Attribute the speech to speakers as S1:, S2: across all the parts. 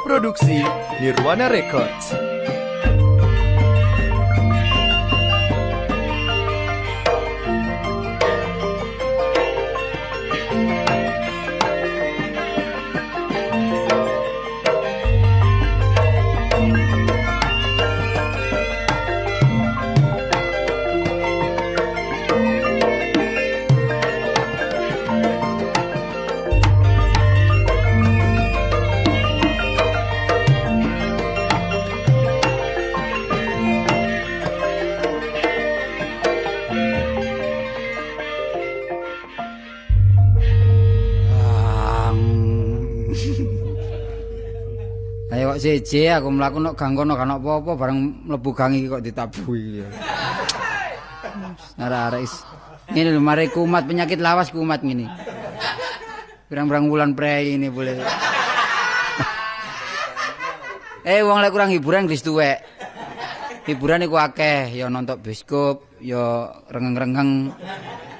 S1: Produksi Nirwana Records.
S2: Ayo kok siji aku mlaku nok gang kono gak ono apa-apa bareng mlebu gang iki kok ditabuhi. Arek-arek is ngene lho mare kumat penyakit lawas kumat ngene. Pirang-pirang wulan prei ini boleh. Wong lek kurang hiburan wis tuwek. Hiburan iku akeh, ya nonton bioskop, ya rengeng-rengeng,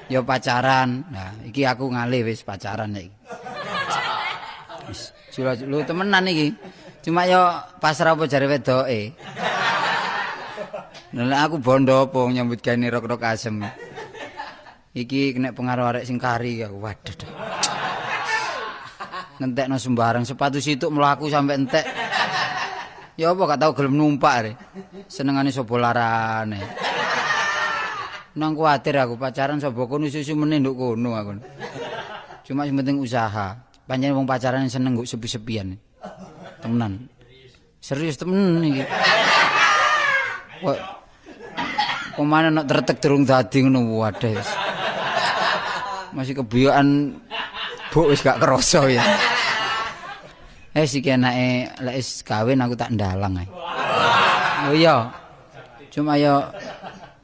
S2: ya pacaran. Nah, iki aku ngalih wis pacaran iki. Wis lho temenan iki. Cuma ya pasrah apa jare wedoke. Lah aku bondo apa nyambut gawe rok-rok asem. Iki kena pengaruh arek sing kari aku. Waduh. Ngentekno sembarang sepatu situk mlaku sampe entek. Ya apa gak tau gelem numpak arek. Senengane sapa larane. Nang kuwatir aku pacaran sapa kono susu meneh nduk kono aku. Cuma sing penting usaha. Pancen wong pacaran seneng nggo sepi-sepian. Temenan. Serius temen iki. Kok pemane nek tretek durung dadi ngono waduh wis. Masih kebiyokan buk wis gak kerasa ya. Siki enake lek wis kawin aku tak ndalang ae. Oh iya. Cuma ya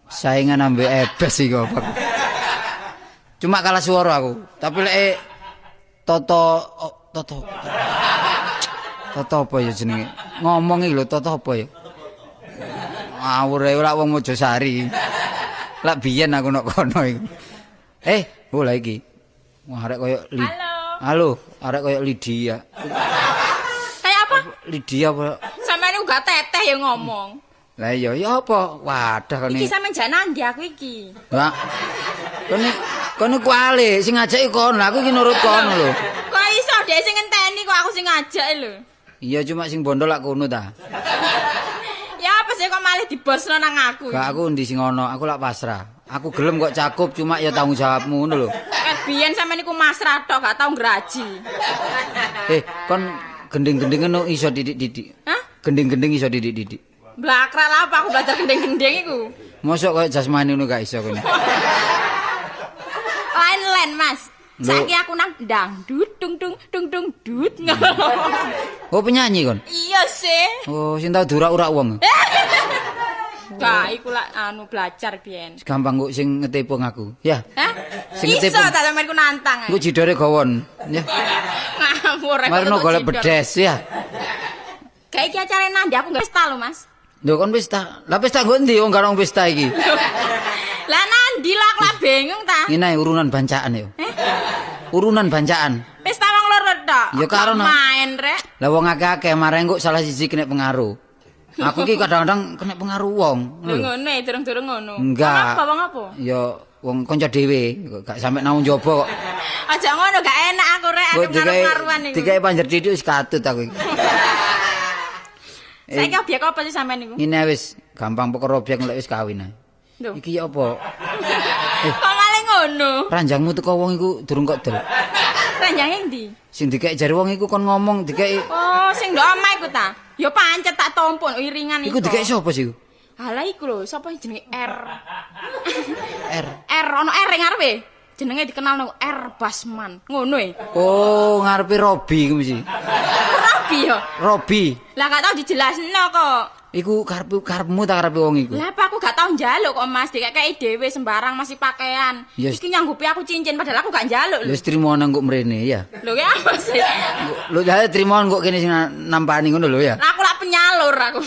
S2: saingan ambek ebes iki kok. Cuma kalah suara aku, tapi lek Toto Toto apa ya jenenge? Ngomong iki lho Toto apa ya? Ngawur ae lak wong Mojosari. Lak biyen aku nok kono iku. Oh lah iki. Wah arek koyo Halo. Halo, arek koyo Lydia.
S3: Kayak apa?
S2: Lydia apa?
S3: Sampeyan uga teteh ya ngomong.
S2: Lah iya, ya apa? Wadah kene.
S3: Iki sampeyan jak nandi aku iki.
S2: Lah. Kene kono kuali sing ngajaki kono, aku iki nurut kono lho.
S3: Kok iso dhek sing ngenteni kok aku sing ngajak lho.
S2: Iya cuma sing bondo lak kono ta.
S3: Ya apa sih kok malah dibosno nang aku.
S2: Gak aku endi sing ono, aku lak pasrah. Aku gelem kok cakup cuma ya tanggung jawabmu ngono lho.
S3: Ket biyen sampean niku masrah tok gak tau ngraji.
S2: Kon gending-gending ngono iso didik-didik.
S3: Hah?
S2: Gending-gending iso didik-didik.
S3: Blakrak lah apa aku belajar gending-gending iku.
S2: Mosok koyo jasmani ngono gak iso kono.
S3: Lain-lain, Mas. Saiki aku nang dangdut dung dung dung dung dut.
S2: Oh penyanyi kon?
S3: Iya sih.
S2: Oh sing tau diurak-urak wong.
S3: Gak iku lak anu belajar biyen.
S2: Gampang kok sing ngetepung aku. Ya.
S3: Hah?
S2: Sing ngetepung.
S3: Iso ta sampean ku nantang.
S2: Engko jidore gawon, ya.
S3: Ngawur.
S2: Marno golek bedes ya.
S3: Gak iki acarane nang ndi aku gak pesta lho, Mas.
S2: Lho kon pesta. Lah pesta nggo endi wong gak ono pesta iki?
S3: Lah nandi lah aku lah bingung ta.
S2: Ngene urunan bancaan yo. Urunan bancaan.
S3: Pesta wong loro tok.
S2: Ya karo
S3: main rek.
S2: Lah wong akeh-akeh mareng kok salah siji kena pengaruh. Aku iki kadang-kadang kena pengaruh wong.
S3: Lho ngono e durung-durung ngono.
S2: Enggak.
S3: Apa wong apa?
S2: Ya wong kanca dhewe gak sampe nang njaba kok.
S3: Aja ngono gak enak aku rek aku ngaruh-ngaruhan iku.
S2: Dikek panjer titik wis katut aku iki.
S3: Saiki obyek apa sih sampean niku?
S2: Ngene wis gampang perkara obyek lek wis kawin ae. Iki ya apa?
S3: Kok malah ngono?
S2: Ranjangmu teko wong iku durung kok del.
S3: Ranjange endi?
S2: Sing dikek jare wong iku kon ngomong dikek.
S3: Oh, sing ndok omah iku ta? Ya pancet tak tompon iringan iku.
S2: Iku dikek sapa sih iku?
S3: Halah iku lho, sapa jenenge R.
S2: R.
S3: R ono R ing ngarepe. Jenenge dikenal nang R Basman. Ngono e.
S2: Oh, ngarepe Robi iku mesti.
S3: Robi yo.
S2: Robi.
S3: Lah gak tau dijelasno kok.
S2: Iku karepmu ta karepe wong iku?
S3: Lah apa aku gak tau njaluk kok Mas, dikekeki dhewe sembarang masih pakaian.
S2: Yes.
S3: Iki nyanggupi aku cincin padahal aku gak njaluk lho.
S2: Wis trimo nang kok mrene ya.
S3: Lho ki apa sih?
S2: Lho jare trimo kok kene sing nampani ngono lho ya.
S3: Lah aku lak penyalur aku.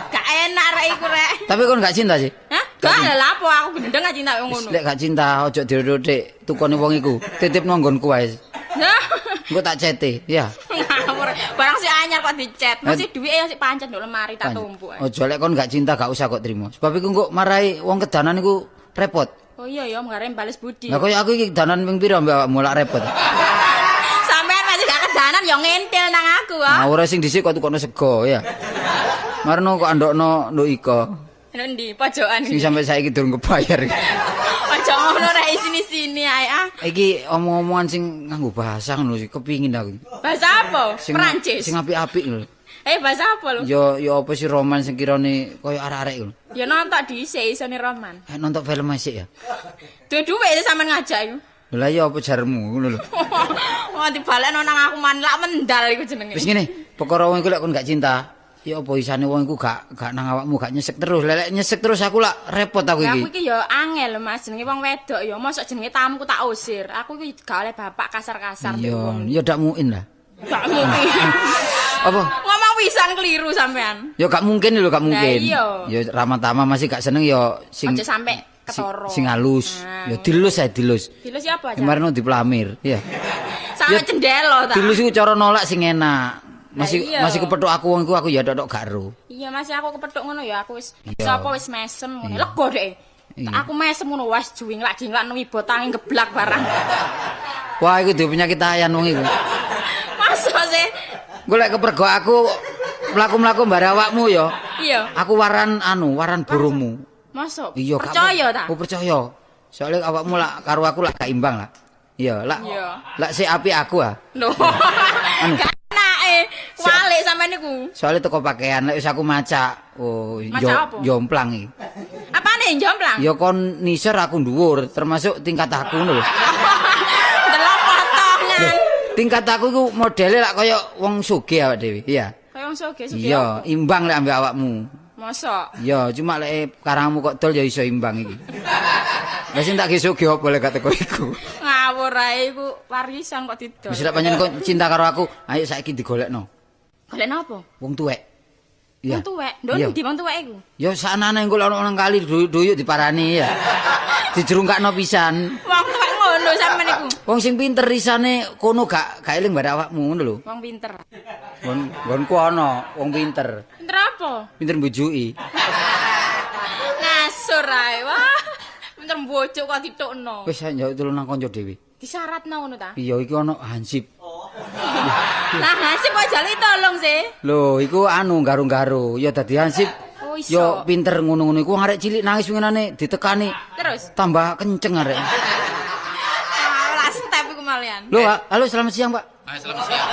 S3: Gak enak rek iku rek.
S2: Tapi kon gak cinta sih?
S3: Hah? Gak lah apa aku gendeng gak cinta ngono.
S2: Lek gak cinta ojo dirotik tukone wong iku. Titip nang nggonku wae.
S3: Lah
S2: Engko tak cete, ya.
S3: Ngawur. Ngawur. Barang sik anyar kok dicet. Mesti duwike ya sik pancet nduk lemari tak tumpuk.
S2: Aja lek kon gak cinta gak usah kok trimo. Sebab iku kok marai wong kedanan iku repot.
S3: Oh iya ya, ngarep bales budi.
S2: Lah koyo aku iki kedanan ping pira mbak awakmu lak repot.
S3: Sampeyan masih gak kedanan ya ngentil nang aku ah.
S2: Nah, ora sing dhisik kok tukokno sego ya. Marno kok andokno nduk iko.
S3: Nduk ndi pojokan.
S2: Sing sampe saiki durung kebayar.
S3: Aja ngono rek isini-sini ae ah.
S2: Iki omong-omongan sing nganggo bahasa ngono sih kepingin aku.
S3: Bahasa apa? Prancis.
S2: Sing apik-apik lho.
S3: Eh bahasa apa lho?
S2: Ya ya apa sih roman sing kirane koyo arek-arek ngono.
S3: Ya nonton dhisik isone roman.
S2: Eh nonton film sik ya.
S3: Duwe-duwe sampean ngajak iku.
S2: Lah ya apa jarmu ngono lho.
S3: Wah dibalekno nang aku man lak mendal iku jenenge.
S2: Wis ngene, perkara wong iku lek kon gak cinta, ya apa isane wong iku gak nang awakmu gak nyesek terus. Lek nyesek terus aku lak repot aku iki.
S3: Aku iki ya angel Mas, jenenge wong wedok ya mosok jenenge tamuku tak usir. Aku iki gak oleh bapak kasar-kasar.
S2: Iya, ya dak muin lah.
S3: Gak mungkin.
S2: Apa?
S3: Ngomong pisan keliru sampean.
S2: Ya gak mungkin lho, gak mungkin.
S3: Ya
S2: ramah-tamah masih gak seneng ya sing
S3: aja sampe ketoro.
S2: Sing halus. Ya dilus ae dilus.
S3: Dilus ya apa aja?
S2: Kemarin dipelamir, iya.
S3: Sampe cendelo ta.
S2: Dilus iku cara nolak sing enak. Masih kepethuk aku wong iku aku ya tok gak ero.
S3: Iya, masih aku kepethuk ngono ya aku wis sapa wis mesem ngono. Lega dhek. Aku mesem ngono wis juwinglak-jinglak nuwi botange geblak barang.
S2: Wah, iku duwe penyakit ayan wong iku.
S3: Masa sih?
S2: Golek kepergok aku mlaku-mlaku mbare awakmu ya.
S3: Iya.
S2: Aku waran anu, waran borumu.
S3: Mosok?
S2: Iya,
S3: percaya ta?
S2: Aku percaya. Soale awakmu lak karo aku lak gak imbang lah. Iya, lak. Lak sik apik aku ah.
S3: Lho.
S2: Anu.
S3: Anake, walik sampean niku.
S2: Soale teko pakaian lek wis aku macak. Oh, jomplang iki.
S3: Apane jomplang?
S2: Ya kon nisor aku dhuwur, termasuk tingkat aku ngono lho.
S3: Delok potongan.
S2: Tingkat aku iku modele lak kaya wong sugih awak dhewe, iya.
S3: Kaya wong sugih, sugih.
S2: Iya, imbang lek ambek awakmu.
S3: Mosok?
S2: Iya, cuma lek karangmu kok dol ya iso imbang iki. Lah sing tak ge sugih apa lek gak teko iku.
S3: Ngawur ae iku warisan kok didol.
S2: Wis lek pancen kok cinta karo aku, ayo saiki digolekno.
S3: Golekno apa?
S2: Wong tuwek. Iya.
S3: Wong tuwek? Nduk ndi wong tuwek iku?
S2: Ya saknane engko lek ono nang kali duyuk-duyuk diparani ya. Dijerungkakno pisan.
S3: Wong tuwek ngono sampean iku.
S2: Wong sing pinter isane kono gak eling bare awakmu ngono lho.
S3: Wong pinter.
S2: Nggonku ana wong pinter.
S3: Pinter apa?
S2: Pinter mbujuki.
S3: Ngasur ae wah. Pinter mbujuk kok ditokno.
S2: Wis njaluk tulung nang kanca dhewe.
S3: Disyaratno ngono ta?
S2: Iya iki ana hansip.
S3: Lah hansip kok njaluk tolong sih?
S2: Lho iku anu garu-garu ya dadi hansip.
S3: Oh, iso.
S2: Ya pinter ngono-ngono iku arek cilik nangis winginane ditekani.
S3: Terus
S2: tambah kenceng arek.
S3: Lah step iku malian.
S2: Lho, halo selamat siang, Pak.
S4: Selamat siang.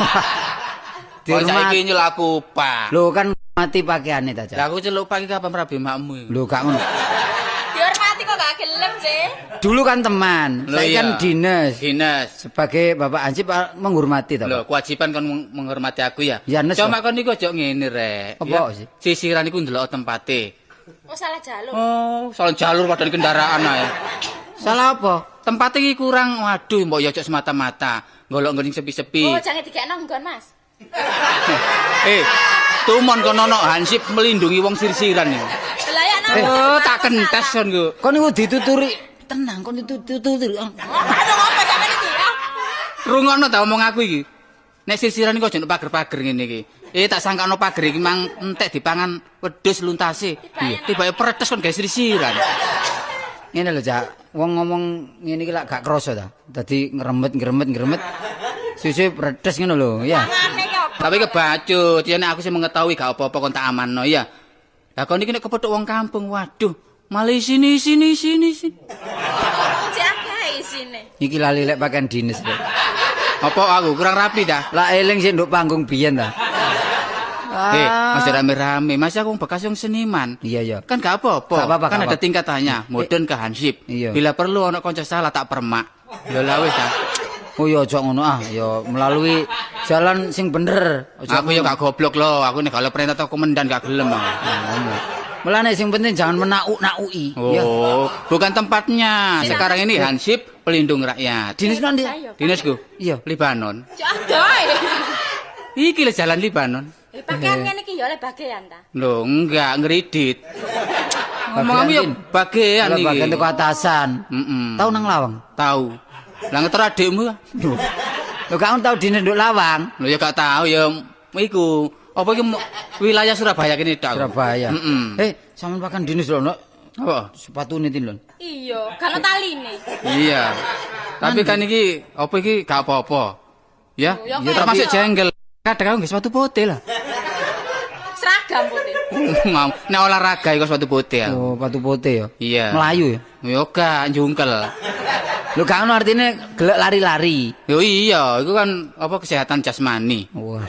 S4: Kok saiki nyeluk aku, Pak.
S2: Lho kan mati pakaiane ta, Cak.
S4: Lah aku celuk Pak iki kapan rabi makmu.
S2: Lho gak ngono.
S3: Dihormati kok gak gelem sih.
S2: Dulu kan teman, saya kan dinas.
S4: Dinas.
S2: Sebagai Bapak Hansip menghormati ta.
S4: Lho, kewajiban kon menghormati aku ya.
S2: Ya
S4: cuma kon niku aja ngene rek.
S2: Apa sih?
S4: Sisiran iku ndelok tempate.
S3: Oh, salah jalur.
S4: Oh, salah jalur padahal kendaraan ae.
S2: Salah apa?
S4: Tempate iki kurang, waduh mbok ya aja semata-mata. Golok nggon sepi-sepi.
S3: Oh, jangan dikekno nggon, Mas.
S4: Tumon kono ono hansip melindungi wong sirsiran iki.
S3: Lah ya nang.
S4: Oh, tak kentes kon ku.
S2: Kon niku dituturi tenang, kon dituturi.
S3: Oh, aduh apa sampean iki ya?
S4: Rungokno ta omong aku iki. Nek sirsiran iku aja nek pager-pager ngene iki. Tak sangkano pager iki mang entek dipangan wedhus luntase. Tibake pretes kon gawe sirsiran.
S2: Ngene lho, Cak. Wong ngomong ngene iki lak gak krasa ta. Dadi ngremet-ngremet. Susu pretes ngono lho, ya.
S4: Tapi kebacut, ya nek aku sih mengetahui gak apa-apa kon tak amanno ya. Lah kon iki nek kepethuk wong kampung, waduh, malah sini.
S3: Cek akeh isine.
S2: Iki lali lek pakaian dinas lho.
S4: Apa aku kurang rapi ta?
S2: Lah eling sik nduk panggung biyen ta.
S4: Mas rame-rame, Mas aku bekas wong seniman.
S2: Iya, iya.
S4: Kan gak apa-apa. Kan ada tingkatannya, modern ke hansip. Bila perlu ana kanca salah tak permak. Lho lah wis ta.
S2: Oh ya aja ngono ah, ya melalui jalan sing bener.
S4: Aku ya gak goblok lho, aku nek kalau perintah atau komandan gak gelem.
S2: Mulane sing penting jangan menauk-nauki.
S4: Oh, bukan tempatnya. Sekarang ini hansip pelindung rakyat.
S2: Dinas nang ndi?
S4: Dinasku.
S2: Iya,
S4: Libanon.
S3: Adoh.
S4: Iki lho jalan Libanon.
S3: Pakaian ngene iki ya oleh bagian ta?
S4: Lho, enggak ngredit. Ngomong ya bagian iki.
S2: Bagian teko atasan.
S4: Heeh.
S2: Tau nang Lawang?
S4: Tau. Lah ngeter adikmu ya?
S2: Lho gak tau dine nduk Lawang.
S4: Lho ya gak tau ya Iku apa iki wilayah Surabaya kene tok.
S2: Surabaya.
S4: Heeh.
S2: Sampeyan pakan dinas lho, Nok.
S4: Apa?
S2: Sepatune tin lho.
S3: Iya, gak ono taline.
S4: Iya. Tapi kan iki apa iki gak apa-apa. Ya,
S3: ya
S4: termasuk jengkel. Kadang aku nggih sepatu putih lah.
S3: Seragam putih.
S4: Nek olahraga iku sepatu putih aku.
S2: Oh, sepatu putih ya.
S4: Iya.
S2: Melayu ya.
S4: Yo gak njungkel.
S2: Lho gak ono artine gelek lari-lari.
S4: Yo iya, iku kan apa kesehatan jasmani.
S2: Waduh.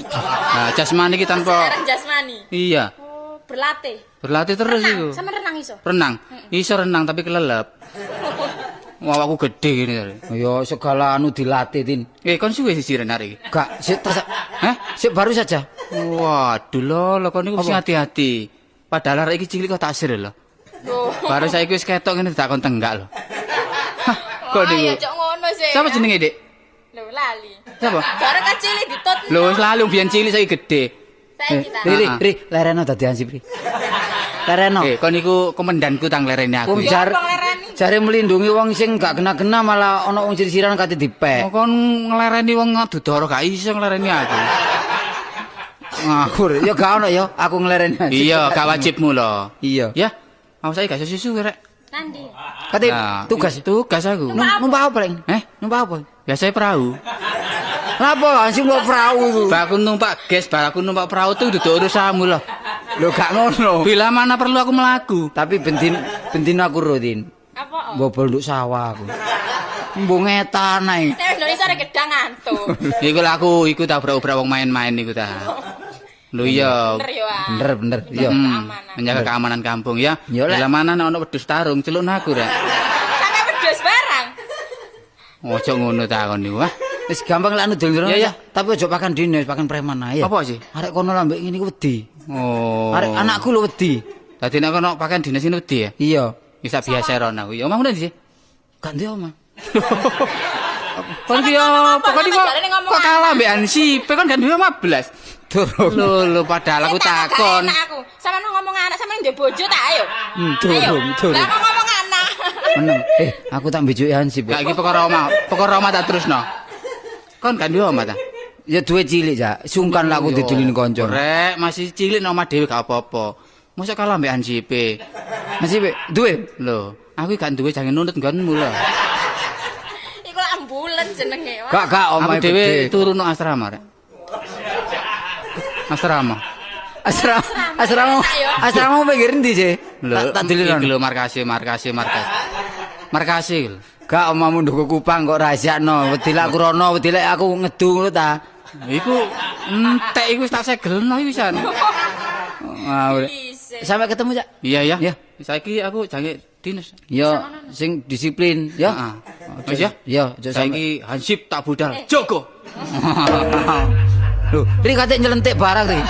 S4: Nah, jasmani iki tanpa
S3: kesehatan jasmani.
S4: Iya.
S3: Oh, berlatih.
S4: Berlatih terus iku.
S3: Sampe renang iso?
S4: Renang. Iso renang tapi kelelep. Wah, aku gede gini tadi.
S2: Ya segala anu dilatih, Tin.
S4: Kon suwe sisiran hari iki.
S2: Gak, sik tas.
S4: Hah?
S2: Sik baru saja.
S4: Waduh lho, kon niku mesti hati-hati. Padahal arek iki cilik kok taksir lho. Baru saiki wis ketok ngene tak kon tenggak lho. Kok niku.
S3: Ya cok ngono sih.
S4: Sapa jenenge, Dik?
S3: Lho lali.
S4: Sapa?
S3: Baru cilik ditutno.
S4: Lho wis lali biyen cilik saiki gede.
S3: Saiki ta.
S2: Ri, lereno dadi hansip, Ri. Lereno.
S4: Kon niku komandanku tang lerene aku.
S2: Jare melindungi wong sing gak kena-kena malah ana wong sir-siran kate dipek.
S4: Kon nglereni wong ngadu-doro gak iso nglereni aku.
S2: Ngakur. Ya gak ono ya, aku nglereni.
S4: Iya, gak wajibmu lho.
S2: Iya.
S4: Ya, aku saiki gak iso susu rek.
S3: Nandi.
S2: Kate tugas,
S4: tugas aku.
S2: Numpak apa, Leng? Numpak apa?
S4: Biasanya perahu.
S2: Napa sing numpak perahu iku?
S4: Bah aku numpak gas, bah aku numpak perahu tuh duduk urusanmu lho.
S2: Lho gak ngono.
S4: Bila mana perlu aku melaku.
S2: Tapi bentin aku rutin.
S3: Apa?
S2: Bobol nduk sawah aku. Mbok ngetan ae.
S3: Nek Indonesia arek gedang ngantuk.
S4: Iku lha aku iku tak obrak-obrak wong main-main iku ta. Lho iya.
S2: Bener. Iya.
S4: Menjaga keamanan kampung ya. Bila mana nek ono wedhus tarung celukno aku rek.
S3: Sampe wedhus barang.
S4: Ojo ngono ta kon niku.
S2: Wis gampang lek anu dul-dul.
S4: Iya.
S2: Tapi ojo pakan dinas, pakan preman ae.
S4: Apa sih?
S2: Arek kono lambek ngene iku wedi.
S4: Oh.
S2: Arek anakku lho wedi.
S4: Dadi nek kono pakan dinas ini wedi ya?
S2: Iya.
S4: Wis biasa rono aku. Ya omahmu ndi sih?
S2: Gak ndek omah.
S4: Kon ki yo, pokoke kok kalah mbek Hansip, kon gak duwe omah blas.
S2: Durung.
S4: Lho, padahal aku takon.
S3: Aku. Sampeyan ngomong anak, sampeyan ndek bojo ta ayo.
S2: Durung.
S3: Lah kok ngomong anak.
S2: Meneng. Aku tak mbejuki Hansip.
S4: Gak iki perkara omah, tak terusno. Kon gak duwe omah ta?
S2: Ya duwe cilik, Cak. Sungkan lah aku didulini kanca.
S4: Rek, masih cilik nang omah dhewe gak apa-apa. Mosok kalah mbek Hansipe.
S2: Hansipe duwe?
S4: Lho, aku gak duwe jangan nunut nggonmu lho.
S3: Iku lak ambulan jenenge.
S2: Gak omahe
S4: dhewe turu nang asrama rek. Asrama.
S2: Asrama pinggir endi sih? Tak diliran.
S4: Iki lho markase. Markase lho.
S2: Gak omamu nduk Kupang kok rahasiakno. Wedi lek aku rono, wedi lek aku ngedu ngono ta.
S4: Iku entek iku wis tak segelno iki wisan.
S2: Sampai ketemu, Cak.
S4: Iya ya. Saiki aku jange dinas.
S2: Ya, sing disiplin ya.
S4: Heeh. Wis ya.
S2: Ya,
S4: saiki Hansip tak budal. Jogo.
S2: Lho, ri kate nyelentik barang ri.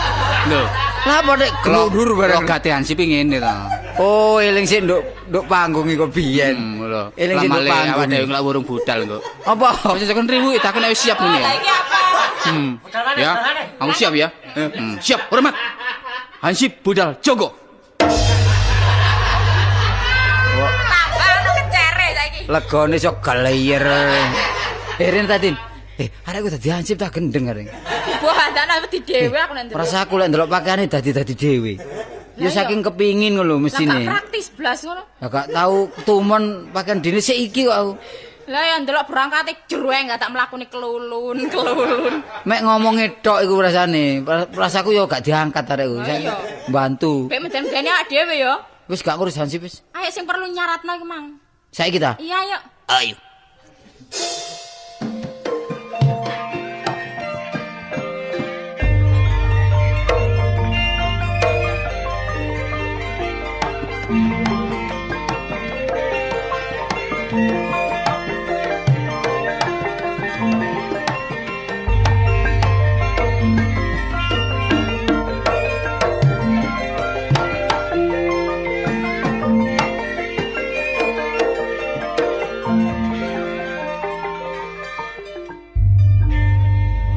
S4: Lho,
S2: lha apa nek glundur barang.
S4: Logate Hansip ngene ta.
S2: Oh, eling sik nduk panggung iku biyen.
S4: Lho.
S2: Eling sik nduk panggung.
S4: Awake dhewe nglak urung budal kok.
S2: Apa?
S4: Wis kon riwu takon nek wis siap ngene ya.
S3: Lah iki apa?
S4: Ya, aku siap ya. Siap, hormat. Hansip budal jogo.
S3: Tambah ono kecere saiki.
S2: Legone iso geleyer. Herin tadi. Arek ku dadi hansip tak gendeng arek.
S3: Wah, ndakno wedi dhewe aku nek ndelok.
S2: Rasaku lek ndelok pakaiane dadi-dadi dhewe. Ya saking kepingin ngono lho mesine.
S3: Lah gak praktis blas ngono.
S2: Lah gak tau tumon pakaian dinas sik iki kok aku.
S3: Lah ya ndelok berangkate jruweng gak tak mlakune kelulun, kelulun.
S2: Mek ngomonge tok iku rasane. Rasaku ya gak diangkat arekku. Bantu.
S3: Mek meden-medeni awake dhewe ya.
S2: Wis gak ngurus hansip wis.
S3: Ayo sing perlu nyaratno iku mang.
S2: Saiki ta?
S3: Iya, ayo.
S2: Ayo.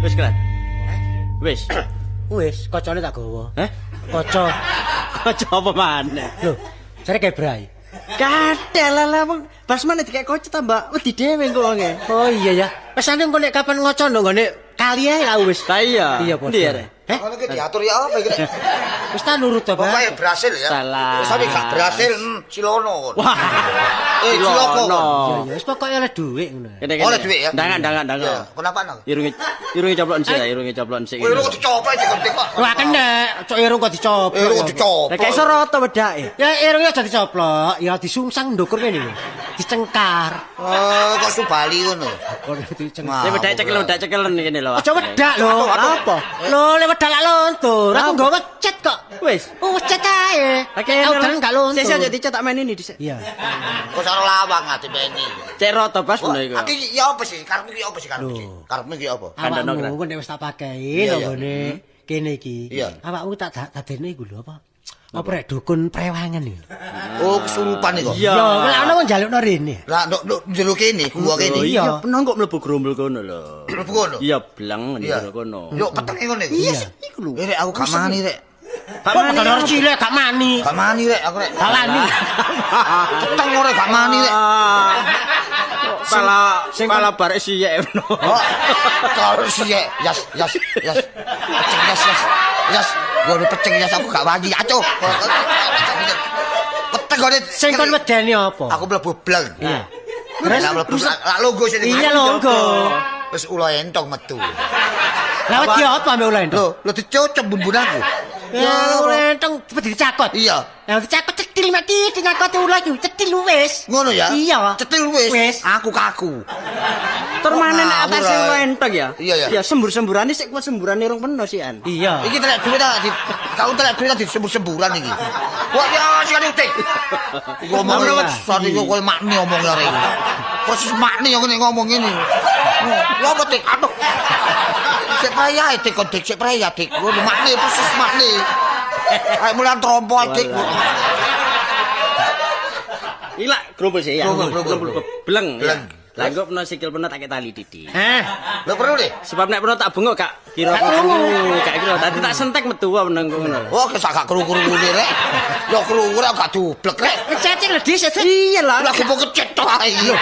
S5: Wis kelan. Wis.
S6: Wis, kocone tak gawa.
S5: Heh?
S6: Kaca.
S5: Kaca apa maneh?
S6: Lho, jare kayak brai.
S5: Kadel lah wong basmane dikek kaca tambah wedi dhewe engko wonge.
S6: Oh iya ya. Wis nanti engko nek kapan ngoco ndok nggone Kali ae lah wis.
S5: Lah iya.
S6: Iya padha.
S5: Heh,
S7: ngono ki diatur ya apa iki?
S6: Wis ta nurut to, Pak.
S7: Pokoke berhasil ya. Wis tapi gak berhasil, silono kon.
S5: Wah.
S7: Ciloko.
S6: Iya, wis pokoke oleh dhuwit ngono.
S7: Oleh dhuwit ya.
S5: Ndangan, ndangan, ndangan.
S7: Kenapa nang?
S5: Irunge coplok sik ya, irunge coplok sik.
S7: Irung dicoplok iki kok.
S6: Wah kena, cok irung kok dicoplok.
S7: Irung dicoplok.
S5: Lah gak iso rata wedake.
S6: Ya irunge aja dicoplok, ya disungsang ndukur kene lho. Dicengkar.
S7: Oh, kok Subali ngono.
S6: Kok dicengkar.
S5: Sing wedake cekel, wedak cekelen kene lho.
S6: Aja wedak lho.
S5: Apa?
S6: Lho, lek wedak lak lontur. Aku nggawa cet kok.
S5: Wis.
S6: Oh, cet ae. Aku gak lontur.
S5: Sik aja dicet tak main ini dhisik.
S6: Iya.
S7: Kok saro lawang ate peni.
S5: Cek rata bas ngono iku.
S7: Iki ya apa sih? Karepmu iki apa sih karepmu iki? Karepmu iki apa?
S6: Awakmu nek wis tak pakehi lho nggone kene iki. Awakmu tak dadene iku lho apa? Apa rek dukun prewangan iki?
S7: Oh, kesurupan iku.
S6: Iya, lek ana wong njalukno rene.
S7: Lah nduk njero kene, gua kene.
S5: Iya, peno kok mlebu grombol kono lho.
S7: Mlebu kono.
S5: Iya, bleng njero kono.
S7: Yo petenge ngono iku.
S5: Iya, iku lho.
S7: Rek aku gak mani rek.
S6: Kok padha cilik gak mani.
S7: Gak mani rek aku rek.
S6: Gak mani.
S7: Peteng ora gak mani rek.
S5: Pala pala barek siyek no.
S7: Kalau siyek, yas yas yas. Peceng yas yas. Yas, gone peceng yas aku gak wani acuh. Peteng gone
S6: sing kon wedeni apa?
S7: Aku mlebu bleng.
S6: Iya.
S7: Terus mlebu lak longgo sing
S6: Iya longgo.
S7: Wis ula entong metu.
S6: Lah wedi apa ambek ula entong?
S7: Lho, lho dicocok bun-bun aku.
S6: Ya ula entong cepet dicakot.
S7: Iya.
S6: Lah dicakot cetil mati dicakot ula iku cetil wis.
S7: Ngono ya?
S6: Iya.
S7: Cetil wis. Aku kaku.
S5: Tur maneh nek atase ula entong ya.
S7: Iya ya.
S5: Ya sembur-semburane sik kuat semburane rong peno sian.
S6: Iya.
S7: Iki telek duit ta di kau telek duit ta disembur-semburan iki. Wah ya sing utik. Ngomong sani kok koyo makni omong arek iki. Persis makni aku nek ngomong ngene. Lha apa tik aduh. Sik praya tik kon dik sik praya dik. Ngono makni persis makni. Kayak mulan trompo dik.
S5: Iki lak grombol sik ya.
S7: Grombol.
S5: Bleng. Lah engko peno sikil peno tak tali titik.
S6: Heh.
S7: Lho perlu deh.
S5: Sebab nek peno tak bengok gak kira krungu, gak kira. Dadi tak sentek metu wae meneng ngono.
S7: Oh, gak krungu-krungu rek. Ya krungu rek gak dublek rek.
S6: Kecet lho dhisik.
S5: Iya lah.
S7: Lah kupu kecet tok ae iki.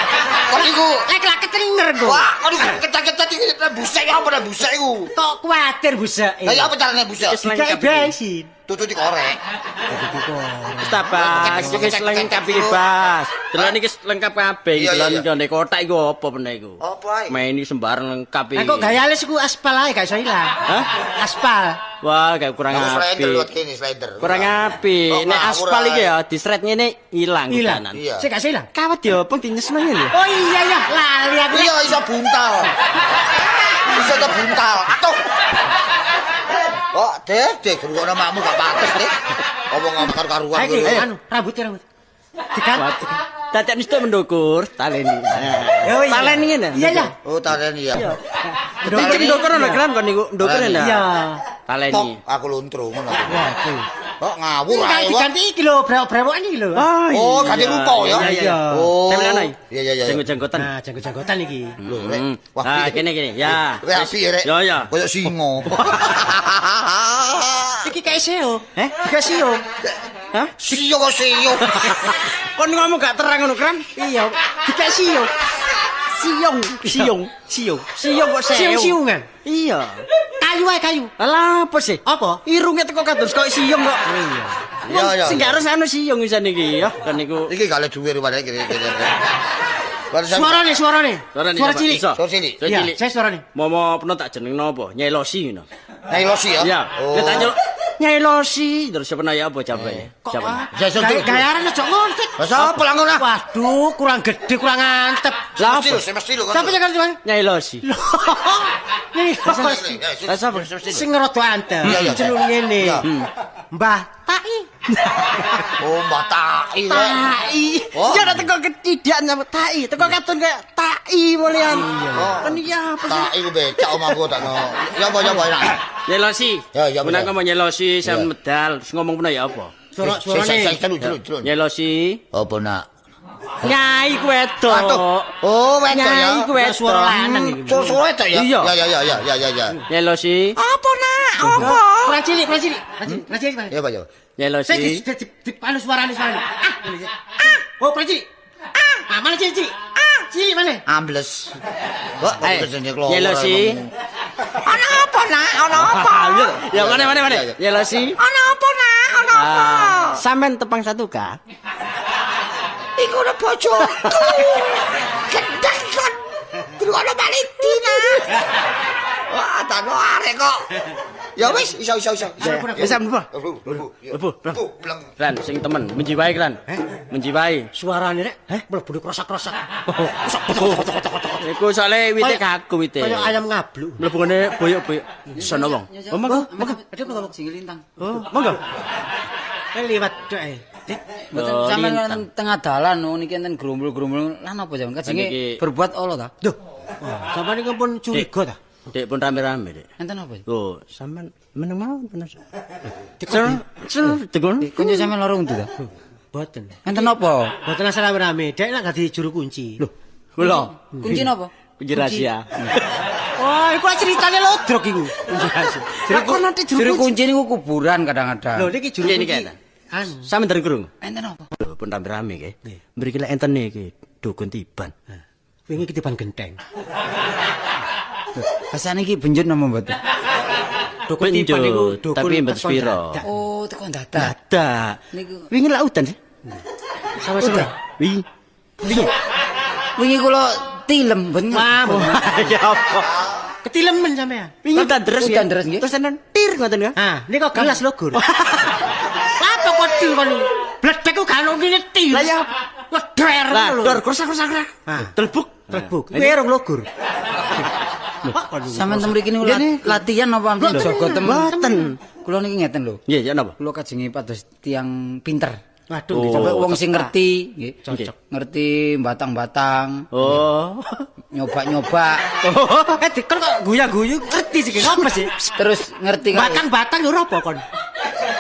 S7: Kon iku
S6: lek lak ketringer kok.
S7: Wah, kon iku kecet-kecet iki busek apa nek busek iku.
S6: Tok kuwatir buseke.
S7: Lah ya apa carane busek?
S6: Dikai bensin.
S7: Tutu dikorek.
S6: Tutu dikorek.
S5: Wis ta, Bas. Iki wis lengkap iki, Bas. Delok iki lengkap kabeh iki. Delok iki kotak iku apa meneh iku?
S7: Apa ae?
S5: Main iki sembarang lengkap iki.
S6: Lah kok gayane iku aspal ae gak iso ilang.
S5: Hah?
S6: Aspal.
S5: Wah, kayak kurang
S7: apik. Slider lewat kene, slider.
S5: Kurang apik. Nek aspal iki ya disret ngene ilang kanan.
S6: Sik gak iso ilang.
S5: Kawat ya openg dinyesno ngene lho.
S6: Oh iya ya, lali aku.
S7: Iya iso buntal. Iso buntal. Atuh. Oh, Dek, Dek, ngrungokno makmu gak pantes, Dek. Omong-omong karo karuan
S6: ngono. Anu, rambut rambut. Dikan.
S5: Dadak mesti mendukur taleni. Taleni ngene.
S6: Iya, iya.
S7: Oh, taleni ya.
S5: Iki ndukur lho, Kram kon niku ndukur lho.
S6: Iya.
S5: Taleni.
S7: Aku luntro ngono.
S6: Wah,
S7: kok ngawur ae.
S6: Diganti iki lho, brewok-brewokan iki lho.
S7: Oh, ganti rupa ya.
S5: Iya.
S7: Oh.
S5: Tempelan.
S7: Iya, iya, iya.
S5: Jenggot-jenggotan.
S6: Nah, jenggot-jenggotan iki.
S7: Lho, rek.
S5: Wah, kene kene. Ya.
S7: Rek apik rek.
S5: Ya, ya.
S7: Koyo singa.
S6: Iki kayak sio.
S5: Heh?
S6: Kayak sio.
S5: Hah?
S7: Sio kok sio.
S5: Kon ngomong gak terang ngono, Kran?
S6: Iya, dikek sio.
S5: Siung, siung, siung. Siung kok seo.
S6: Siung-siungan.
S5: Iya.
S6: Kayu ae kayu.
S5: Lah apa sih?
S6: Apa?
S5: Irunge teko kados koyo siung kok.
S6: Iya.
S7: Iya, iya.
S5: Sing gak harus anu siung isan iki ya, kan niku.
S7: Iki gak le dhuwur padahal kene.
S6: Suarane, suarane. Suara cilik.
S7: Suara cilik.
S5: Suara cilik.
S6: Saya suarane.
S5: Momo peno tak jenengno apa? Nyai Losi ngono.
S7: Nyai Losi ya?
S5: Iya. Nek tak nyeluk Nyai Losi terus siapa nanya apa jawabannya?
S6: Kok
S7: gayaran
S6: aja ngono.
S7: Lah sapa lah ngono?
S6: Waduh, kurang gede, kurang antep.
S5: Lah
S7: mesti lho, mesti lho.
S6: Sampe kan
S5: Nyai Losi.
S6: Nyai Losi.
S5: Lah sapa?
S6: Sing rada antep. Celuk ngene. Mbah Tai.
S7: Oh, Mbah Tai.
S5: Tai. Ya nek teko kecidakan sama Tai, teko katon kaya Tai molian. Kan iya apa sih?
S7: Tai ku becak omahku tak no. Ya apa ya apa enak.
S5: Nyai Losi.
S7: Ya ya.
S5: Menak ngomong Nyai Losi sam medal, terus ngomong peno ya apa?
S6: Suara-suarane.
S7: Celuk.
S5: Nyai Losi.
S7: Apa nak?
S5: Nyai ku wedok.
S7: Oh, wedok ya.
S5: Nyai ku wedok.
S6: Suara lanang iki.
S7: Suara wedok ya?
S5: Iya.
S7: Ya ya ya ya ya ya.
S5: Nyai Losi.
S6: Apa nak? Apa? Kurang cilik, kurang cilik. Kurang cilik.
S7: Ya Pak ya.
S5: Nyai Losi.
S6: Di anu suarane suarane. Ah. Oh, kurang cilik. Ah. Mana cilik cilik? Ah, cilik mana?
S7: Ambles. Kok
S5: Nyai Losi.
S7: Ana apa, Nak? Ana apa?
S5: Ya mana. Ya Losi.
S7: Ana apa, Nak? Ana apa?
S5: Sampean tepang satu ka?
S7: Iku ora bojoku. Gendeng kon. Dirungokno Malidi, Nak. Wah, tano arek kok. Ya wis, iso.
S5: Wis mlebu. Mlebu. Klan sing temen menjiwai klan. Menjiwai.
S6: Suarane rek, mlebu krosak-krosak.
S5: Iku soalé wite kaku wite.
S6: Kaya ayam ngabluk.
S5: Mlebu ngene boyok-boyok. Sono wong. Oh, monggo, monggo.
S2: Aduh, monggo sing lintang.
S5: Oh, monggo.
S6: Liwat dok.
S2: Mboten sampean tengah dalan niki enten grombol-grombol lan apa sampean kajenge berbuat Allah ta?
S6: Lho. Sampean iki pun curiga ta?
S5: Dek pun rame-rame, Dek.
S2: Enten apa?
S5: Lho, sampean meneng mawon bener. Dikon.
S2: Kunci sampean loro untu ta?
S6: Mboten.
S2: Enten apa?
S6: Mboten asal rame-rame. Dek lak dadi juru kunci.
S2: Lho,
S5: kula.
S2: Kunci napa?
S5: Kunci rahasia.
S6: Wah, iku ceritane lodrok iku. Kunci rahasia.
S2: Juru kunci niku kuburan kadang-kadang.
S6: Lho, niki juru kunci.
S5: Anu. Sampeyan dereng krungu?
S2: Enten apa?
S5: Lho, pun rame-rame nggih. Mriki lek enten iki dukun tiban.
S6: Wingi ketiban genteng.
S2: Rasane iki benjut napa mboten?
S6: Dukun tiban niku dukun
S5: tapi mboten pira.
S2: Oh, teko dadak.
S5: Dadak.
S2: Niku
S5: wingi lak udan sih.
S6: Sama-sama.
S5: Wingi.
S2: Wingi kula tilem mboten.
S5: Ya apa?
S6: Ketilemen sampean.
S5: Wingi udan deres
S2: ya. Udan deres nggih.
S5: Terus enten tir ngoten ya.
S6: Ah, niku gelas lho, Gur. Apa kok til kon? Bledek ku gak ono ngene til.
S5: Lah ya
S6: leder
S5: lho. Dor krosak-krosak. Telbuk,
S6: telbuk. Kuwi erong lho, Gur.
S2: Sampeyan teng mriki niku latihan apa ampun jaga temen?
S5: Mboten.
S2: Kula niki ngeten lho.
S5: Nggih, ya napa?
S2: Kula kajenge pados tiyang pinter.
S6: Waduh,
S2: sampe wong sing ngerti, nggih.
S6: Cocok.
S2: Ngerti batang-batang.
S5: Oh.
S2: Nyoba-nyoba.
S6: Eh dikon kok guya-guyu ngerti sih apa sih?
S2: Terus ngerti
S6: batang-batang ora apa kon?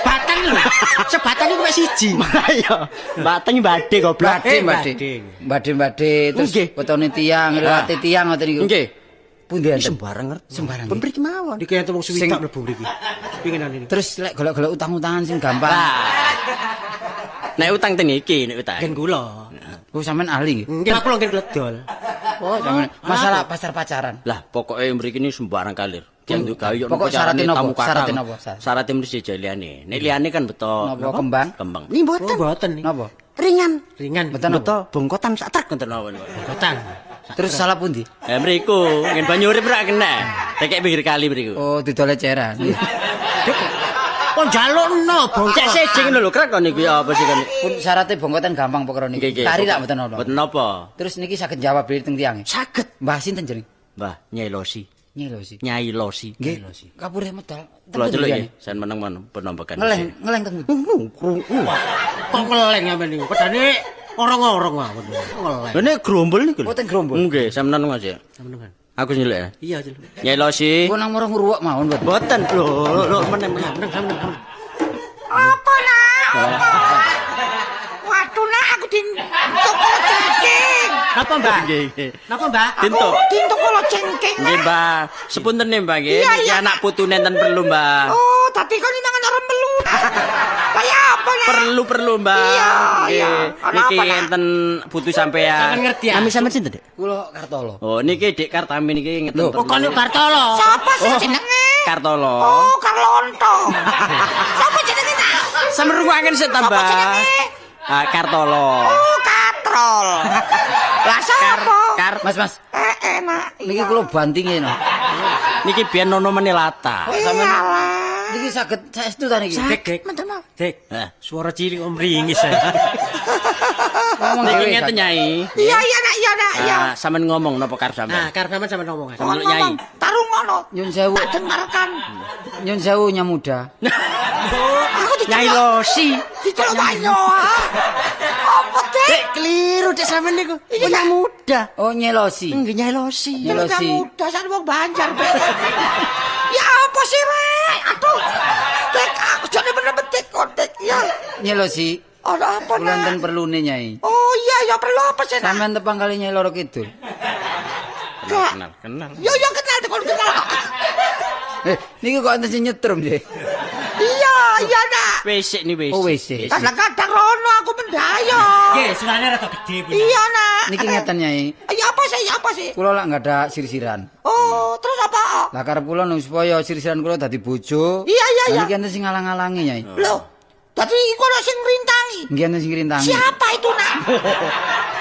S6: Batang lho. Sebatang iku mek siji.
S5: Iya. Batang badhe goblok.
S2: Badhe. Badhe-badhe terus wetone tiyang, ngliwati tiyang ngoten niku.
S5: Nggih.
S2: Pundi enten?
S5: Sembarang ngerti.
S2: Sembarang.
S5: Pun mriki mawon.
S6: Niki enten wong suwidak mlebu mriki. Pinginan ini.
S2: Terus lek golek-golek utang-utangan sing gampang.
S5: Nek utang ten iki, nek utang.
S6: Gen kula.
S2: Oh, sampean ahli nggih.
S6: Nggih, kula ngen kledol.
S2: Oh, sampean masalah pacar-pacaran.
S5: Lah, pokoke mriki ni sembarang kalir. Diandu gawe yo
S2: pokok syarate napa? Syarate napa?
S5: Syarate mesti liyane. Nek liyane kan beto
S2: napa kembang?
S5: Kembang. Ni mboten.
S6: Oh, mboten.
S2: Napa?
S5: Ringan.
S6: Ringan.
S5: Beto bongkotan sak truk ngoten mawon.
S6: Bongkotan.
S2: Terus salah pundi?
S5: Eh mriku, ngen banyu urip ora kena. Tekek pinggir kali mriku.
S2: Oh, didol eceran.
S6: Kon jalukno bongkot.
S5: Cek siji ngono lho, krek kon niku ya apa sih kon.
S2: Pun syarate bongkotan gampang perkara niki. Tari lak mboten ana.
S5: Mboten napa.
S2: Terus niki saged jawab dhewe teng tiyange.
S5: Saged.
S2: Mbah sinten jeneng?
S5: Mbah Nyai Losi.
S2: Nyai Losi.
S5: Nyai Losi.
S2: Nggih. Kapure medal.
S5: Kula celuk nggih, sen meneng penombokan.
S2: Ngeleng, ngeleng teng.
S6: Kok ngeleng sampean niku? Pedane orong-orong mawon. Ngeleng.
S5: Lha nek grombol niku lho.
S2: Oh, teng grombol.
S5: Nggih, sampean meneng aja.
S6: Sampean.
S5: Aku nyeluk ya.
S6: Iya, celuk.
S5: Nyai Losi.
S2: Kok nang moro ngruwek mawon mboten.
S5: Mboten. Lho, lho meneng
S6: meneng sampean.
S7: Apa nak? Apa? Waduh nak aku dintuk kala cengking.
S6: Napa, Mbak?
S5: Nggih, nggih.
S6: Napa, Mbak?
S5: Dintuk.
S7: Dintuk kala cengking.
S5: Nggih, Mbak. Sepunten nih, Mbak nggih. Niki anak putune enten perlu, Mbak.
S7: Oh, dadi kon mangan ora melu. Kaya apa nak?
S5: Perlu-perlu, Mbak.
S7: Iya, iya.
S5: Niki enten putu sampean.
S6: Sampeyan ngerti ya?
S5: Nami sampean sinten, Dik?
S2: Kula Kartolo.
S5: Oh, niki Dik Kartami niki ngeten.
S6: Oh, kon Kartolo.
S7: Sapa sih jenenge?
S5: Kartolo.
S7: Oh, Karlonto. Sapa jenenge ta?
S5: Sampeyan rungokaken sik ta, Mbak.
S7: Sapa jenenge?
S5: Ah, Kartolo.
S7: Oh, Katrol. Lah sapa?
S5: Kar
S2: Mas, Mas.
S7: Enak.
S2: Niki kula bantinge no.
S5: Niki biyen nono menelata.
S2: Kok sampean niki saged saestu ta niki?
S6: Dek, Dek. Dek. Suara cilik kok mringis.
S2: Ngomong
S5: Niki
S2: dhewe.
S5: ngeten Nyai.
S7: Iya, iya nak, iya nak, iya.
S5: Ah, sampean ngomong napa karep sampean?
S6: Nah, karep sampean sampean ngomong.
S5: Sampeyan Nyai.
S7: Tarung ngono.
S2: Nyun sewu.
S7: Tak dengarkan.
S2: Nyun sewu nya muda.
S7: Aku diceluk.
S5: Nyai Losi.
S7: Diceluk banyo. Apa, Dek?
S5: Dek keliru Dek sampean niku. Punya muda.
S2: Oh, Nyelosi.
S5: Nggih Nyai Losi.
S7: Diceluk
S2: Nyelosi.
S7: muda sak wong Banjar, Dek. Ya apa sih, Rek? Aduh. Dek, aku jane bener-bener Dek kok, Dek. Ya.
S2: Nyelosi.
S7: Ana apa,
S2: Kula
S7: Nak?
S2: enten perlune Nyai.
S7: Oh iya, ya perlu apa sih, Nak?
S2: Sampeyan tepang kali Nyai Loro Kidul.
S5: Kenal, kenal.
S7: Ya, ya kenal, Dek, kon kenal.
S2: Eh, niki kok enten sing nyetrum nggih.
S7: Iya, Iya, Nak.
S5: WC ni WC.
S2: Oh, WC.
S7: Kadang-kadang rono aku mendayo.
S6: Nggih, suarane rada gedhe Bu.
S7: Iya, Nak.
S2: Niki ngeten Nyai.
S7: Ya apa sih? Ya apa sih?
S2: Kula lak nggak ada sir-siran.
S7: Oh, terus apa?
S2: Lah karep kula supaya sir-siran kula dadi bojo.
S7: Iya, iya, iya.
S2: Niki enten sing ngalang-alangi, Nyai.
S7: Loh, dadi iku ana sing ngrintangi.
S2: Nggih enten sing ngrintangi.
S7: Siapa itu, Nak?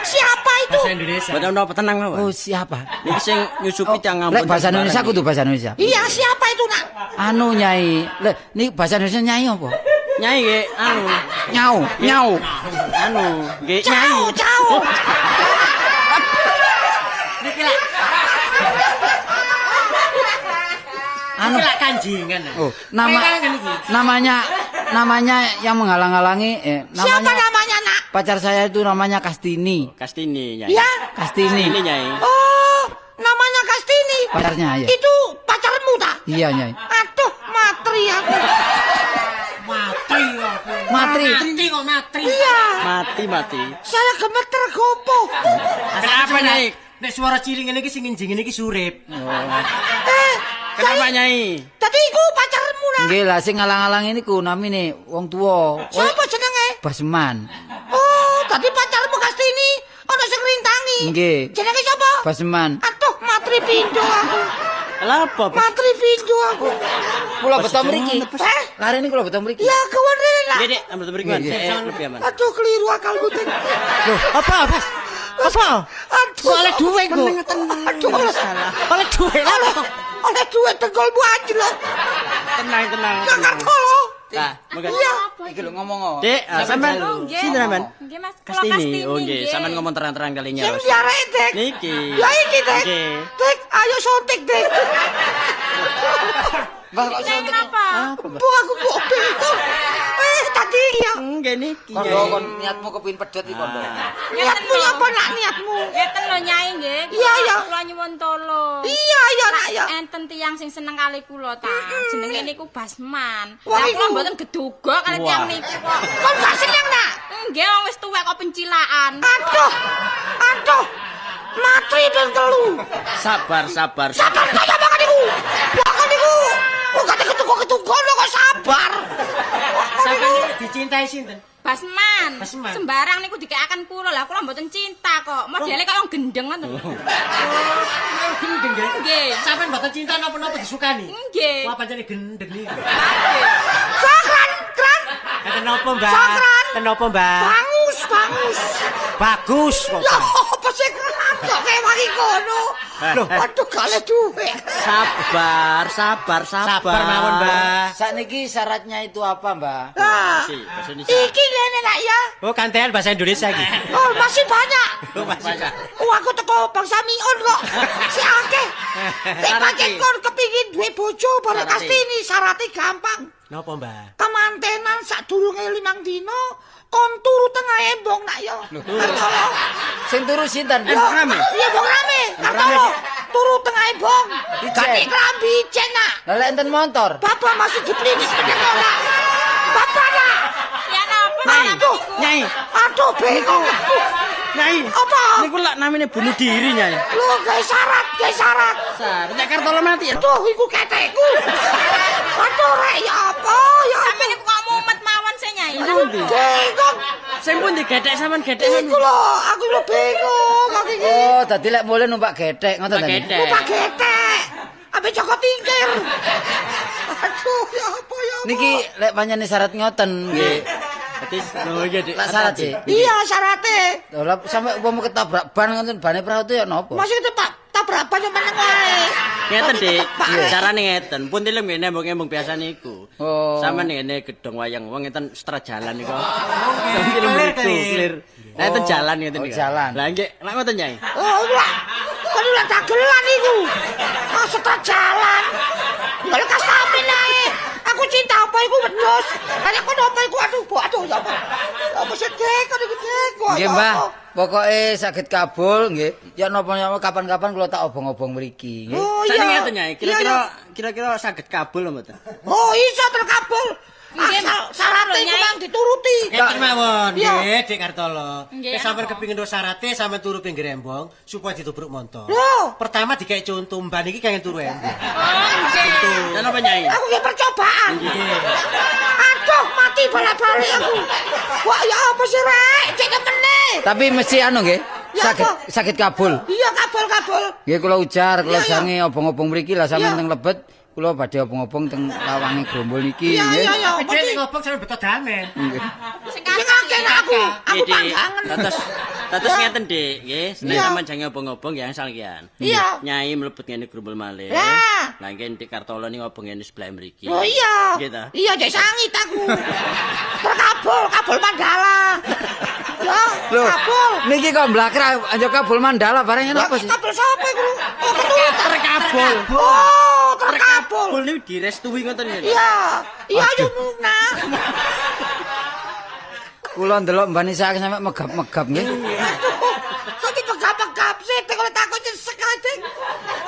S7: Siapa itu?
S6: Bahasa Indonesia.
S5: Mboten napa tenang mawon.
S2: Oh, siapa?
S5: Niki sing nyusupi tiyang ngampun.
S2: Lek bahasa Indonesia kudu bahasa Indonesia.
S7: Iya, siapa itu, Nak?
S2: Anu Nyai. Lek niki bahasa Indonesia Nyai apa?
S5: Nyai nggih anu.
S2: Nyau, nyau.
S5: Anu, nggih Nyai.
S7: Cao, cao.
S6: Niki lak
S2: Anu
S6: niki lak kanjingan.
S2: Oh, namanya yang menghalang-halangi namanya.
S7: Siapa namanya, Nak?
S2: Pacar saya itu namanya Kastini.
S5: Kastini, Nyai.
S7: Iya.
S2: Kastini.
S5: Kastini, Nyai.
S7: Oh, namanya Kastini.
S2: Pacarnya ya.
S7: Itu pacarmu ta?
S2: Iya, Nyai.
S7: Aduh, matri aku.
S6: Matri aku.
S2: Matri.
S6: Matri kok matri.
S7: Iya.
S5: Mati, mati.
S7: Saya gemeter gopoh.
S5: Kenapa, Nyai?
S6: Nek suara ciring ngene iki sing ngenjing ngene iki surip.
S5: Kenapa, Nyai?
S7: Dadi iku pacarmu, Nak.
S2: Nggih lah sing ngalang-alangi niku namine wong tuwa.
S7: Siapa jenenge?
S2: Basman.
S7: Oh, tadi pacarmu Kastini ana sing ngrintangi.
S2: Nggih.
S7: Jenenge sapa?
S2: Basman.
S7: Aduh, matri pindho aku.
S5: Lha apa?
S7: Matri pindho aku.
S2: Kula beto mriki.
S7: Eh?
S2: Larene kula beto mriki.
S7: Ya, kawan rene, Nak.
S5: Nggih, Dik, ambil mriki, Mas. Lebih aman.
S7: Aduh, keliru akalku, Dik.
S6: Loh, apa, Mas? Apa?
S7: Aduh,
S6: Oleh duwe kok.
S7: Aduh,
S6: Oleh duwe lah.
S7: Oleh duwe dengkulmu anjlok.
S5: Tenang, tenang.
S7: Kartolo.
S5: Lah, monggo.
S7: Iya.
S2: Iki lho ngomong kok.
S5: Dik, sampean sinten sampean?
S3: Nggih, Mas. Kula
S5: Kastini. Oh, nggih, sampean ngomong terang-terang kalinya.
S7: Sing diareke, Dik.
S5: Niki.
S7: Ya iki, Dik.
S5: Nggih.
S7: Dik, ayo suntik, Dik.
S2: Mbah kok
S3: Nyai kenapa?
S7: Bu, aku kok bingung. Tadi ya.
S5: Nggih niki.
S2: Kondo kon niatmu kepengin pedhot iki kondo.
S7: Niatmu ya apa, Nak, niatmu?
S3: Ngeten lho Nyai nggih.
S7: Iya, iya.
S3: Kula nyuwun tolong.
S7: Iya, iya, Nak, ya.
S3: Enten tiyang sing seneng kali kula ta. Jenenge niku Basman.
S7: Wah,
S3: Lah kula
S7: iku.
S3: mboten geduga kali tiyang niku kok.
S7: Kon gak seneng, Nak?
S3: Nggih, wong wis tuwek kok pencilaan.
S7: Aduh. Aduh. Matri ping 3.
S5: Sabar, sabar.
S7: Sabar kaya makan iku. Makan iku. Kok gak ketuku-ketuku kok sabar.
S6: Sampeyan iki dicintai sinten?
S3: Basman.
S6: Basman.
S3: Sembarang niku dikekaken kula. Lah kula mboten cinta kok. Modele kaya wong gendeng ngoten.
S6: Oh, gendeng nggih.
S3: Nggih.
S6: Sampeyan mboten cinta napa-napa disukani?
S3: Nggih.
S6: Wah, pancene gendeng niku.
S7: Sakran, kran.
S6: Enten napa, Mbak?
S7: Sakran.
S6: Enten napa, Mbak?
S7: Bangus, bangus.
S6: Bagus kok.
S7: Ya apa sih kran kok kewangi kono?
S6: Loh,
S7: aduh gak oleh duwe.
S5: Sabar, sabar, sabar.
S6: Sabar mawon, Mbak.
S2: Sakniki syaratnya itu apa, Mbah?
S7: Lah,
S5: Si, bahasa Indonesia.
S7: iki ngene Nak ya.
S6: Oh, kantean bahasa Indonesia iki.
S7: Oh, masih banyak.
S5: Oh, masih.
S7: Oh, aku teko bangsa Miun kok. Si akeh. Nek pancen kon kepingin duwe bojo bareng Kastini, syaratnya gampang.
S6: Napa, Mbak?
S7: Kemantenan sadurunge 5 dina kon turu tengah embong Nak ya. Kartolo.
S2: Sing turu sinten?
S7: Iya, embong rame. Kartolo turu tengah embong. Ganti klambi ijen Nak.
S2: Lah lek enten motor.
S7: Bapak masih diplinis meneng ora. Bapak Nak.
S3: Ya napa
S7: Aduh,
S5: Nyai.
S7: Aduh, bingung.
S5: Nyai.
S7: Apa?
S5: Niku lak namine bunuh diri, Nyai.
S7: Lho, gawe syarat, gawe syarat.
S5: Syarat. Nek Kartolo mati ya.
S7: Aduh, iku ketekku. Aduh, rek, ya apa? Ya apa?
S3: Sampeyan niku kok mumet mawon sih Nyai.
S7: Bingung.
S5: Sing pundi gethek sampean gethek
S7: Iku lho, aku lho bingung aku iki.
S2: Oh, dadi lek mulih numpak gethek ngoten ta.
S5: Gethek.
S7: Numpak getek. Ambe Joko Tingkir. Aduh, ya apa ya apa.
S2: Niki lek pancene syarat ngoten nggih.
S5: Dadi lho iya, Dik.
S2: Lak syarat sih.
S7: Iya, syarate.
S2: Lah sampe umpama ketabrak ban ngoten bane perahu itu ya napa?
S7: Masih ketabrak tabrak ban yo meneng wae.
S5: Ngeten, Dik.
S7: Iya.
S5: Carane ngeten. Pun tilem nggih nembung-nembung biasa niku.
S2: Oh.
S5: Sampeyan ngene gedong wayang wong ngeten setra jalan niku.
S6: Clear,
S5: Clear. Lah ngeten jalan ngeten
S2: Oh,
S5: niku.
S2: jalan.
S5: Lah nggih, lak ngoten Nyai.
S7: Oh, lah. Kan ulah dagelan iku. Ah, setra jalan. Kalau kastamin ae. Aku cinta apa iku wedhus. Nek kono apa iku aduh, bu, aduh ya apa. Apa sih Dek, aduh Dek.
S2: Nggih, Mbah. Pokoke saged kabul nggih. Ya napa-napa kapan-kapan kula tak obong-obong mriki nggih.
S7: Oh iya.
S5: Sakniki ngeten Nyai, kira-kira kira-kira saged kabul mboten?
S7: Oh, iso terkabul.
S3: Nggih,
S7: Syarate iku mang dituruti.
S6: Ngeten mawon,
S7: Iya.
S6: nggih, Dik Kartolo.
S3: Nggih,
S6: Nek sampeyan
S3: apa?
S6: kepingin ro syarate sampeyan turu pinggir embong supaya ditubruk montor.
S7: Lho.
S6: Pertama dikek contoh mban iki kenging turu embong.
S3: Oh, nggih.
S5: Dan apa Nyai?
S7: Aku ki percobaan. Aduh, mati balik-balik aku. Wah, ya apa sih, Rek? Cek temene.
S2: Tapi mesti anu nggih.
S7: Ya
S2: Sakit
S7: apa?
S2: sakit kabul.
S7: Iya, kabul-kabul.
S2: Nggih kula ujar, kula
S7: Iya, iya.
S2: jange obong-obong mriki lah sampeyan
S7: Iya.
S2: teng lebet, kula badhe obong-obong teng lawange grombol niki
S7: Iya,
S2: nggih.
S7: iya, iya.
S6: Tapi
S7: Mesti
S6: nek ngobong sampeyan beto damen.
S2: Nggih.
S3: Sing
S7: sing akeh nek aku. Aku
S5: Nggih, Dik.
S7: panggangen.
S5: Dados dados ngeten, Dik, nggih. Nek
S7: Iya.
S5: sampean jange obong-obong ya asal kian.
S7: Iya.
S5: Nyai mlebet ngene grumbul malih.
S7: Lah.
S5: Lah nggih Dik Kartolo ni ngobong ngene sebelah mriki.
S7: Oh iya.
S5: Nggih ta?
S7: Iya, jek sangit aku. Terkabul, kabul mandala. Ya,
S2: Lho,
S7: kabul.
S2: niki kok mblakrak anjo kabul mandala bareng
S7: Lah,
S2: apa sih?
S7: kabul sapa iku? Oh, keturutan.
S5: Terkabul.
S7: Oh, terkabul.
S5: Kabul niku direstui ngoten lho.
S7: Iya. Iya, ayo nah.
S2: Kula ndelok Mbak Nisa sampe megap-megap nggih.
S7: Kok dipegap-pegap sih, Dik, kalau takut nyesek ae, Dik.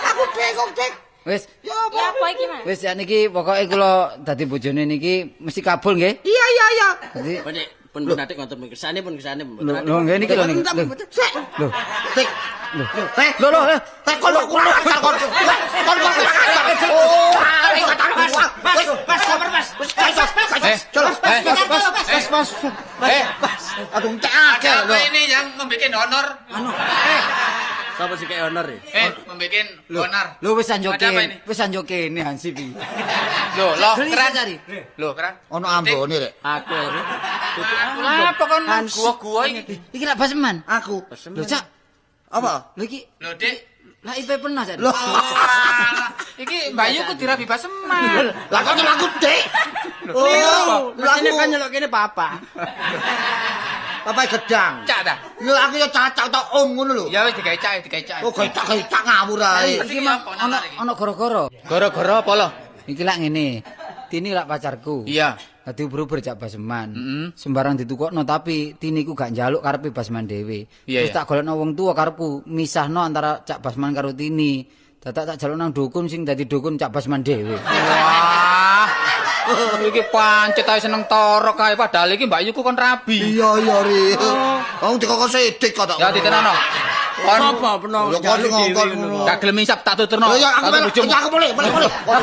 S7: Aku bingung, Dik.
S2: Wis,
S7: Ya apa?
S3: Ya apa iki, Mas?
S2: wis ya niki pokoke kula dadi bojone niki mesti kabul nggih.
S7: Iya, iya, iya.
S2: Dadi
S5: Pun Dik, pun pun adik ngoten pun kersane pun kersane pun.
S2: lho lho nggih niki lho niki. Lho.
S7: Sik.
S2: Lho.
S7: Dik.
S2: Lho.
S7: Eh,
S2: Lho lho. lho.
S7: Eh, kon kurang ajar kon. Kon kurang ajar. Oh, arek kata
S6: Mas, Mas, sabar Mas.
S7: Wis, wis, wis,
S4: Mas, Eh,
S7: Mas. Aduh, entek akeh
S4: ada
S7: lho.
S4: apa ini yang membuat honor?
S5: Sapa sing kaya honor ya?
S4: Membuat honor.
S2: Lho wis anjo
S4: Ada apa
S2: kene.
S4: ini?
S2: Wis anjo kene Hansip iki.
S4: Lho, loh,
S2: Geli
S4: keran.
S2: cari.
S4: Lho, keran.
S7: Ono ambone rek.
S5: Aku ya.
S4: Lah, apa kon gua-gua iki?
S2: Iki lak baseman.
S7: Aku.
S2: Lho, Cak.
S7: Apa?
S2: Lho iki
S4: Lho, Dik.
S2: lak IP pernah Cak.
S7: Lho.
S4: Alah, iki Mbak Yu ku dirabi baseman.
S7: Lah kok aku Dik. Oh,
S5: Mestine
S7: aku
S5: kan nyelok kene papa.
S7: Papa gedang.
S4: Cak ta?
S7: Lho aku ya cacak ta om ngono lho.
S4: Ya wis digawe cak, digawe cak.
S7: Oh, gecak-gecak ngawur ae.
S4: Iki
S2: Ono ono gara-gara.
S4: Gara-gara apa lho?
S2: Iki lak ngene. Tini lak pacarku.
S4: Iya.
S2: Dadi uber-uber cak baseman. Sembarang ditukokno tapi Tini ku gak njaluk karepe Basman dhewe.
S4: Iya,
S2: Terus
S4: iya.
S2: tak golekno wong tuwa karepku misahno antara cak Basman karo Tini. Dadak tak jaluk nang dukun sing dadi dukun cak Basman dhewe.
S4: Wah. Iki pancet ae seneng torok kae padahal iki Mbak Yu ku kon rabi.
S7: Iya, iya, Ri. Wong dikokon sidik kok tak.
S4: Ya ditenano. Kon
S5: Sapa peno?
S7: Lho kon ngongkon ngono.
S4: gak gelem isap tak tuturno.
S7: Lho ya aku
S4: Tak
S7: melok,
S4: bojomu.
S7: aku boleh, boleh, boleh. Kon.